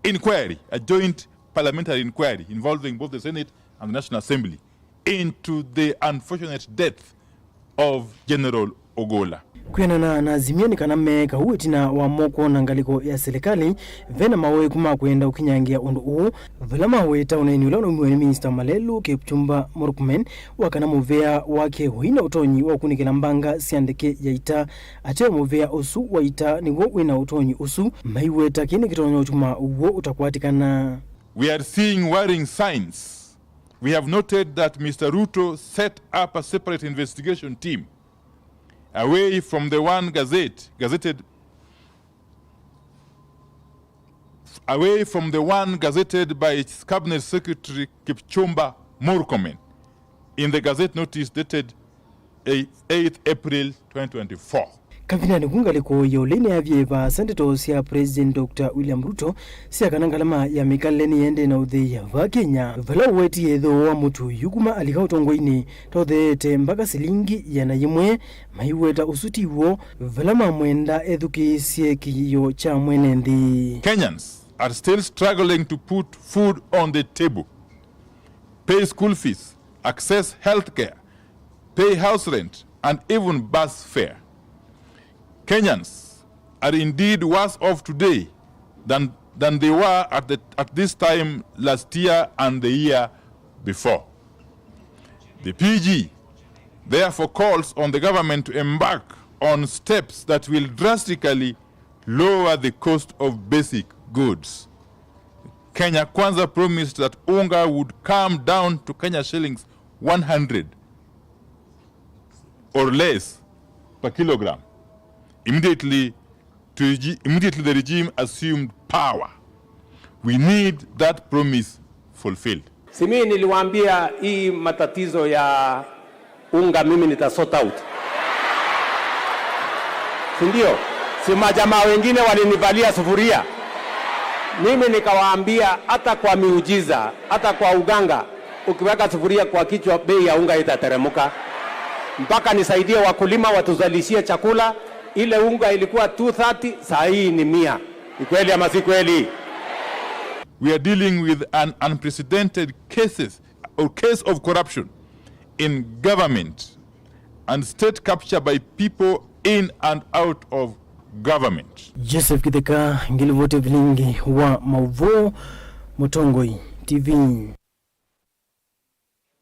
inquiry, a joint parliamentary inquiry involving both the Senate and the National Assembly into the unfortunate death of General Ogola. Kwĩanana na Azimio nĩ kana meeka ũu ĩtina wa mo kwona ngalĩko ya silikalĩ ve na maweku ma kwenda ũkinyangĩa ũndũ ũũ, vala maweta ũneeni ũla ũnaumiwe nĩ Minista Malelu Kipchumba Murkomen wa kana mũvea wake ũi na ũtonyi wa ũkunĩkĩla mbanga sya ndeke ya ita. Ateo mũvea ũsu wa ita nĩw'o wĩ na ũtonyi ũsu, maiweta kĩĩ nĩkĩtonya ũtuma ũw'o ũtakwatĩkana. We are seeing worrying signs. We have noted that Mister Ruto set up a separate investigation team away from the one gazette, gazetted, away from the one gazetted by its cabinet secretary Kipchumba Murkomen in the gazette notice dated eighth April twenty twenty-four. Kavindanĩ kũu ngalĩko ya ũlei nĩyavie vaasa ndeto sya President Doctor William Ruto sya kana ngalama ya mĩkalĩle nĩyendee na ũthĩĩa vaa Kenya, vala ũwetie ĩthooa mũtũi yu kuma alika ũtongoinĩ ta ũtheete mbaka silingi ĩana yĩmwe. Maiweta ũsu ti w'o, vala mamwenda ethukĩĩsye kĩĩo kya mwene nthĩ. Kenyans are still struggling to put food on the table, pay school fees, access health care, pay house rent, and even bus fare. Kenyans are indeed worse off today than, than they were at the, at this time last year and the year before. The P G therefore calls on the government to embark on steps that will drastically lower the cost of basic goods. Kenya Kwanza promised that unga would come down to Kenya shillings one hundred or less per kilogram immediately to regi-, immediately the regime assumed power. We need that promise fulfilled. Si mimi niliwaambia hii matatizo ya unga mimi nita sort out, si ndio? Si majamaa wengine walinivalia sufuria, mimi nikawaambia hata kwa miujiza, hata kwa uganga, ukiweka sufuria kwa kichwa, bei ya unga itateremuka, mpaka nisaidie wakulima watuzalishie chakula. Ile unga ilikuwa two thirty, saa hii ni mia. Ni kweli ama si kweli? We are dealing with an unprecedented cases or case of corruption in government and state capture by people in and out of government. Joseph Kitheka, ngilivoti vilingi wa mauvoo, Mũtongoi T V.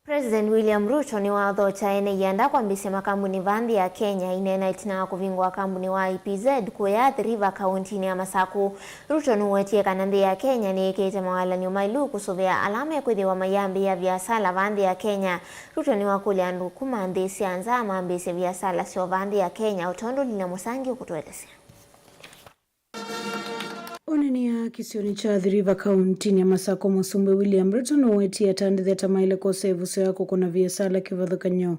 President William Ruto nĩwathokya ene ianda kwambĩĩsya makambuni vaa nthĩ ya Kenya. Aineena ĩtina wa kũvingũa kambuni wa E P Z kũya Athi River kaũntinĩ ya Masakũ, Ruto nũwetie kana nthĩ ya Kenya nĩyĩkĩĩte mawalany'o maĩlu kũsũvĩa ala mekwĩthĩwa mayambĩĩa viasala vaa nthĩ ya Kenya. Ruto nĩwakũlya andũ kuma nthĩ sya nza mambĩĩsye viasala syoo vaa nthĩ ya Kenya, o tondũ Lina Mũsangi ũkũtũelesya. Ũneenea kĩsionĩ kya Athi River kaũntinĩ ya Masakũ, Mũsumbĩ William Ruto nũwetie atandĩthya ta maĩle kwosa ĩvuso ya kũkũna viasala kĩvathũkany'o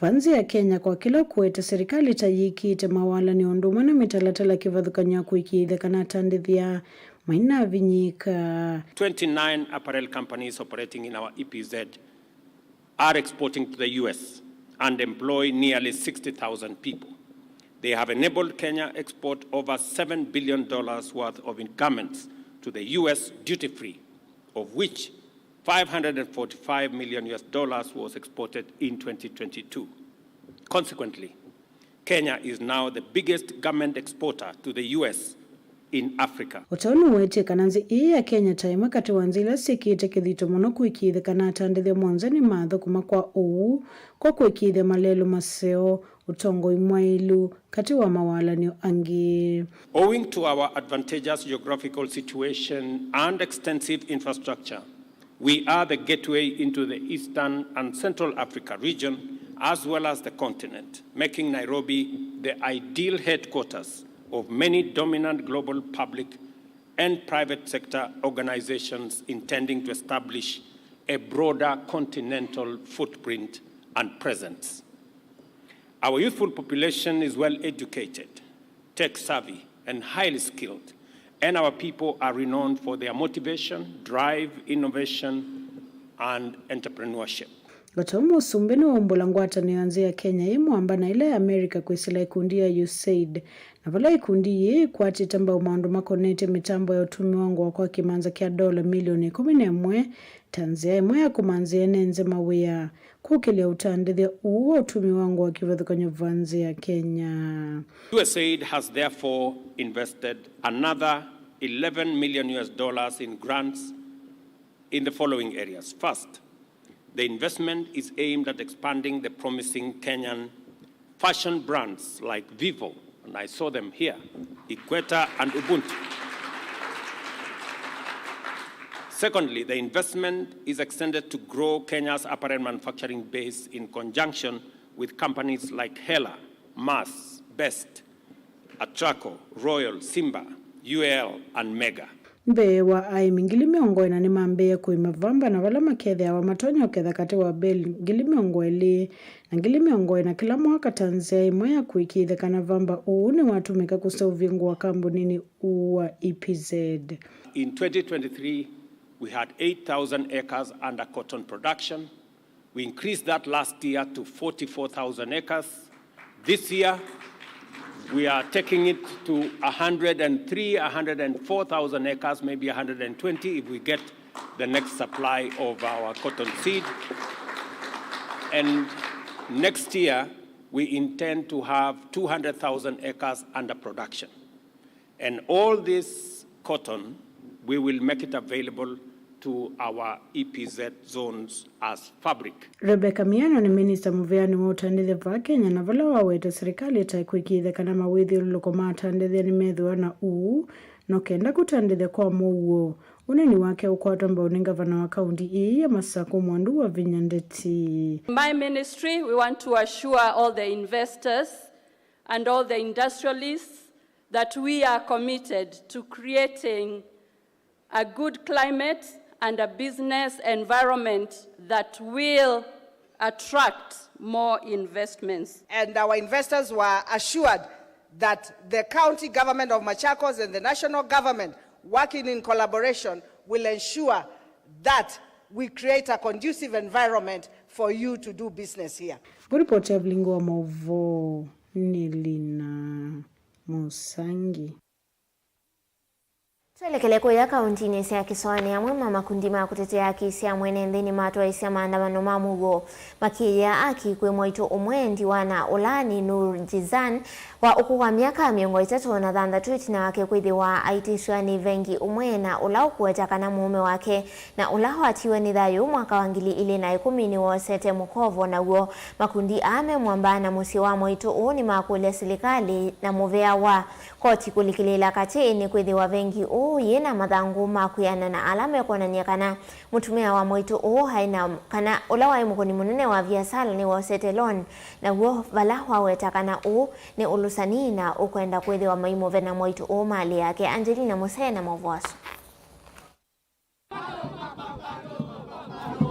vaa nthĩ ya Kenya, kwa kĩla ũkũete serikali ta yĩkĩĩte mawalany'o ũndũ ũmwe na mĩtalatala kĩvathũkany'o ya kũĩkĩĩthya kana atandĩthya mainavinyĩĩka. Twenty-nine apparel companies operating in our E P Z are exporting to the U S and employ nearly sixty thousand people. They have enabled Kenya export over seven billion dollars worth of garments to the U S duty-free, of which five hundred and forty-five million U S dollars was exported in twenty twenty-two. Consequently, Kenya is now the biggest garment exporter to the U S in Africa. Ũtao nũwetie kana nthĩ ĩĩ ya Kenya ta ĩmwe katĩ wa nthĩ ila syĩkĩĩte kĩthito mũno kũĩkĩĩthya kana atandĩthya monthe nĩmathũkũma kwa ũuu kwa kũĩkĩĩthya malelũ maseo, ũtongoi mwaĩlu, katĩ wa mawalany'o angĩ. Owing to our advantageous geographical situation and extensive infrastructure, we are the gateway into the Eastern and Central Africa region, as well as the continent, making Nairobi the ideal headquarters of many dominant global public and private sector organizations intending to establish a broader continental footprint and presence. Our youthful population is well educated, tech savvy, and highly skilled, and our people are renowned for their motivation, drive, innovation, and entrepreneurship. O ta ũu, Mũsumbĩ nĩwaumbũla ngwatanĩo ya nthĩ ya Kenya yĩ mũamba na ĩla ya America kwĩsĩla ĩkundi ya USAID, na vala ĩkundi yĩĩ ĩkwatĩte mbau maũndũ makonetye mĩtambo ya ũtumi wa ngũa kwa kĩmanza kya ndola milioni ĩkũmi na ĩmwe ta nzĩa ĩmwe ya kũmanthĩa ene nthĩ mawĩa. Kũkĩlya ũtandĩthya ũũ wa ũtumi wa ngũa kĩvathũkany'o vaa nthĩ ya Kenya. USAID has therefore invested another eleven million U S dollars in grants in the following areas. First, the investment is aimed at expanding the promising Kenyan fashion brands like Vivo, and I saw them here, Ikweta, and Ubuntu. Secondly, the investment is extended to grow Kenya's apparel manufacturing base in conjunction with companies like Hela, Mars, Best, Atraco, Royal, Simba, U A L, and Mega. Mbee wa aĩmi ngili mĩongo ĩna nĩmambĩĩe kũĩma vamba, na vala makethĩawa matonya ũketha katĩ wa beli ngili mĩongo ĩlĩ na ngili mĩongo ĩna kĩla mwaka ta nzĩa ĩmwe ya kũĩkĩĩthya kana vamba ũũ nĩwatũmĩka kũseũvya ngũa kambuninĩ ũũ wa E P Z. In twenty twenty-three, we had eight thousand acres under cotton production. We increased that last year to forty-four thousand acres. This year, we are taking it to a hundred and three, a hundred and four thousand acres, maybe a hundred and twenty if we get the next supply of our cotton seed. And next year, we intend to have two hundred thousand acres under production. And all this cotton, we will make it available to our E P Z zones as fabric. Rebecca Miano nĩ minista mũveani wa ũtandĩthya vaa Kenya, na vala waweta serikali ta kwĩkĩĩthya kana mawĩthyũlũlũko ma atandĩthya nĩmethĩwa na ũuu, no kenda kũtandĩthya kwa mũuo. Ũneeni wake ũkwatwa mbau nĩ ngavana wa kaunti ĩĩ ya Masakũ, Mwandu Wavinya Ndeti. My ministry, we want to assure all the investors and all the industrialists that we are committed to creating a good climate and a business environment that will attract more investments. And our investors were assured that the county government of Machakos and the national government, working in collaboration, will ensure that we create a conducive environment for you to do business here. Kũripoti ya vilingi wa maũvoo nĩ Lina Mũsangi. Twelekele kũya kauntinĩ sya Kĩsoanĩ, amwe ma makundi ma kũtetea haki sya mwene nthĩ nĩmatwaĩsya maandamano ma mũuo, makĩĩa haki kwĩ mwaitũ ũmwe ndiwa na ũla nĩ Nur Jizan, wa ũkũũ wa myaka mĩongo ĩtatũ na thanthatũ, ĩtina wake kwĩthĩwa aitĩsw'a nĩ vengi ũmwe na ũla ũkũweta kana mũũme wake na ũla watiwe nĩ thayũ mwaka wa ngili ilĩ na ĩkũmi nĩwoosete mũkovo naw'o. Makundi aa me mwamba na mũsyĩ wa mwaitũ ũũ nĩmakũlya silikalĩ na mũvea wa koti kũlikĩlĩĩla katĩ nĩ kwĩthĩwa vengi ũũ yĩ na mathangũ ma kwĩana na ala mekwonany'a kana mũtumĩa wa mwaitũ ũũ aĩ na, kana ũla waĩ mũkũni mũnene wa viasala nĩwosete loan naw'o, vala waweta kana ũũ nĩ ũlũsani na ũkwenda kwĩthĩwa maimũvena mwaitũ ũũ malĩ yake. Angelina Mũsee na maũvoo asu.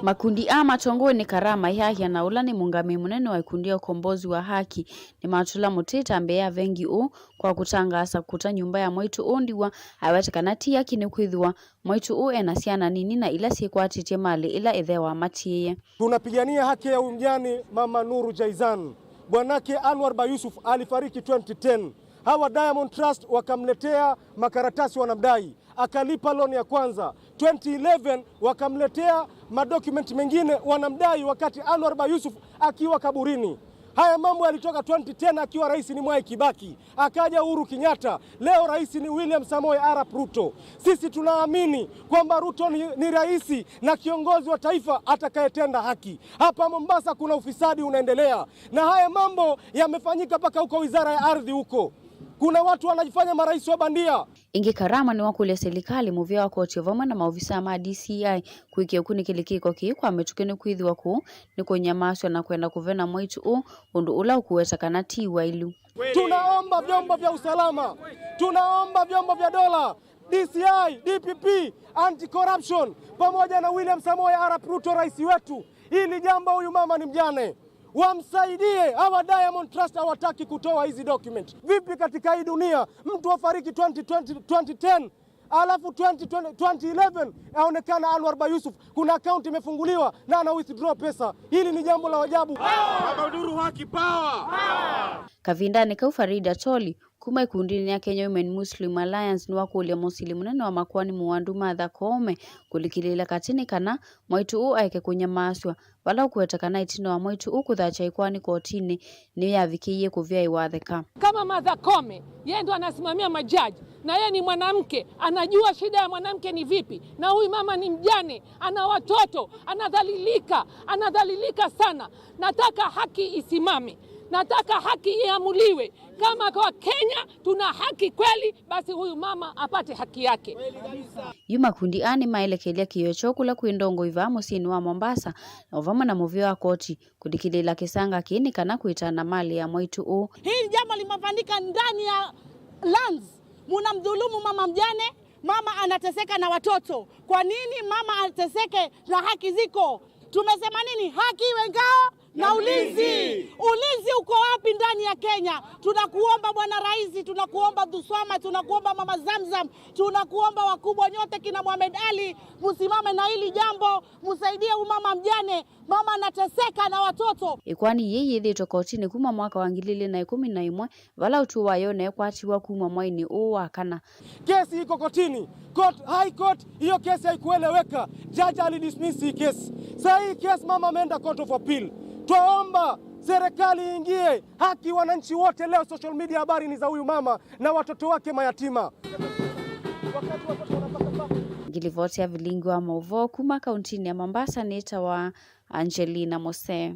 Makundi aa matongoew'e nĩ Karama Yahya na ũla nĩ mũngamĩi mũnene wa ikundi ya Ukombozi wa Haki nĩmatũla mũtĩ ĩtambya ya vengi ũũ kwa kũtangaasa kũta nyũmba ya mwaitũ ũũ ndiwa, aweta kana ti haki nĩkwĩthĩwa mwaitũ ũũ ena syana nini na ila syĩkwatĩtye malĩ ĩla ĩthe wamatiĩe. Tunapigania haki ya huyu mjane, Mama Nuru Jaizan. Bwanake Anwar Bayusuf alifariki twenty ten. Hawa Diamond Trust wakamletea makaratasi wanamdai, akalipa loan ya kwanza. Twenty eleven wakamletea madocument mengine wanamdai wakati Anwar Bayusuf akiwa kaburini. Haya mambo yalitoka twenty ten akiwa rais ni Mwai Kibaki, akaja Uhuru Kenyatta, leo rais ni William Samoei Arap Ruto. Sisi tunaamini kwamba Ruto ni, ni rais na kiongozi wa taifa atakayetenda haki. Hapa Mombasa kuna ufisadi unaendelea, na haya mambo yamefanyika mpaka huko wizara ya ardhi huko. Kuna watu wanajifanya marais wa bandia. Ĩngĩ Karama nĩwakũlya silikalĩ, mũvĩa wa koti o vamwe na maovisaa ma D C I kũĩkĩa ũkunĩkĩli kĩko kĩĩ kwa mĩtũkĩ nĩkwĩthĩwa kũu nĩ kũnyamaasw'a na kwenda kũvena mwaitũ ũũ, ũndũ ũla ũkũweta kana ti wailu. Tunaomba vyombo vya usalama, tunaomba vyombo vya dola, D C I, D P P, anti-corruption, pamoja na William Samoei Arap Ruto, rais wetu, hili jambo, huyu mama ni mjane, wamsaidie. Hawa Diamond Trust hawataki kutoa hizi document. Vipi katika hii dunia mtu afariki twenty twenty, twenty ten, alafu twenty twenty, twenty eleven aonekana Anwar Bayusuf, kuna account imefunguliwa na ana withdraw pesa? Hili ni jambo la ajabu. Baba Nuru, haki power! Kavindanĩ kau, Farida Toli kuma ĩkundinĩ ya Kenya Women Muslim Alliance nĩwakũlya mũsili mũnene wa makoani Mũwandu Martha Koome kũlikĩlĩĩla katĩ nĩ kana mwaitũ ũũ aeke kũnyamaasw'a, vala ũkũweta kana ĩtina wa mwaitũ ũũ kũthatya ĩkoani kotinĩ nĩyo yavikĩie kũvyaĩwa atheka. Kama Martha Koome, yeye ndo anasimamia majaji, na yeye ni mwanamke, anajua shida ya mwanamke ni vipi, na huyu mama ni mjane, ana watoto, anadhalilika, anadhalilika sana. Nataka haki isimame, nataka haki iamuliwe. Kama kwa Kenya tuna haki kweli, basi huyu mama apate haki yake. Yu makundi aa nĩmaelekelya kĩĩo kyoo kũla kwĩ ndongoi vaa mũsyĩnĩ wa Mombasa, na o vamwe na mũvĩa wa koti kũlikĩlĩĩla kĩsanga kĩĩ nĩ kana kwĩtana malĩ ya mwaitũ ũũ. Hili jambo limefanyika ndani ya lands. Munamdhulumu mama mjane, mama anateseka na watoto. Kwa nini mama ateseke na haki ziko? Tumesema nini? Haki iwe ngao na ulinzi. Ulinzi uko wapi ndani ya Kenya? Tunakuomba Bwana Rais, tunakuomba Abdulswamad, tunakuomba Mama Zamzam, tunakuomba wakubwa nyote kina Mohamed Ali, musimame na hili jambo, musaidie huyu mama mjane. Mama anateseka na watoto. Ĩkoani yĩĩ yĩthĩĩtwe kotinĩ kuma mwaka wa ngili ilĩ na ĩkũmi na ĩmwe, vala ũtwi wayo ũneekwatiwa kuma mwainĩ ũũ wa kana. Kesi iko kotini. Court, High Court, hiyo kesi haikueleweka. Judge alidismiss hii kesi. Saa hii kesi mama ameenda Court of Appeal. Twaomba serikali iingie haki wananchi wote. Leo social media habari ni za huyu mama na watoto wake mayatima. Wakati watoto wanapata. Ngilivoti ya vilingi wa maũvoo kuma kauntinĩ ya Mombasa nĩtawa Angelina Mose.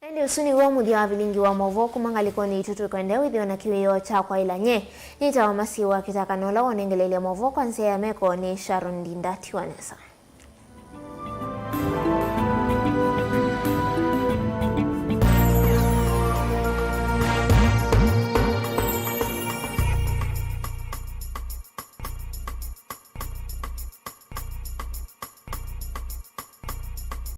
Ĩndĩ ũsu nĩw'o mũthya wa vilingi wa maũvoo kuma ngalĩkonĩ itũ. Tũkwendea wĩthĩwe na kĩwĩoo kya kwaĩla nye. Nĩtawa Masiwa Kĩtaka, na ũla wonengeleelya maũvoo kwa nzĩa ya meko nĩ Sharon Ndinda. Tiwa nesa.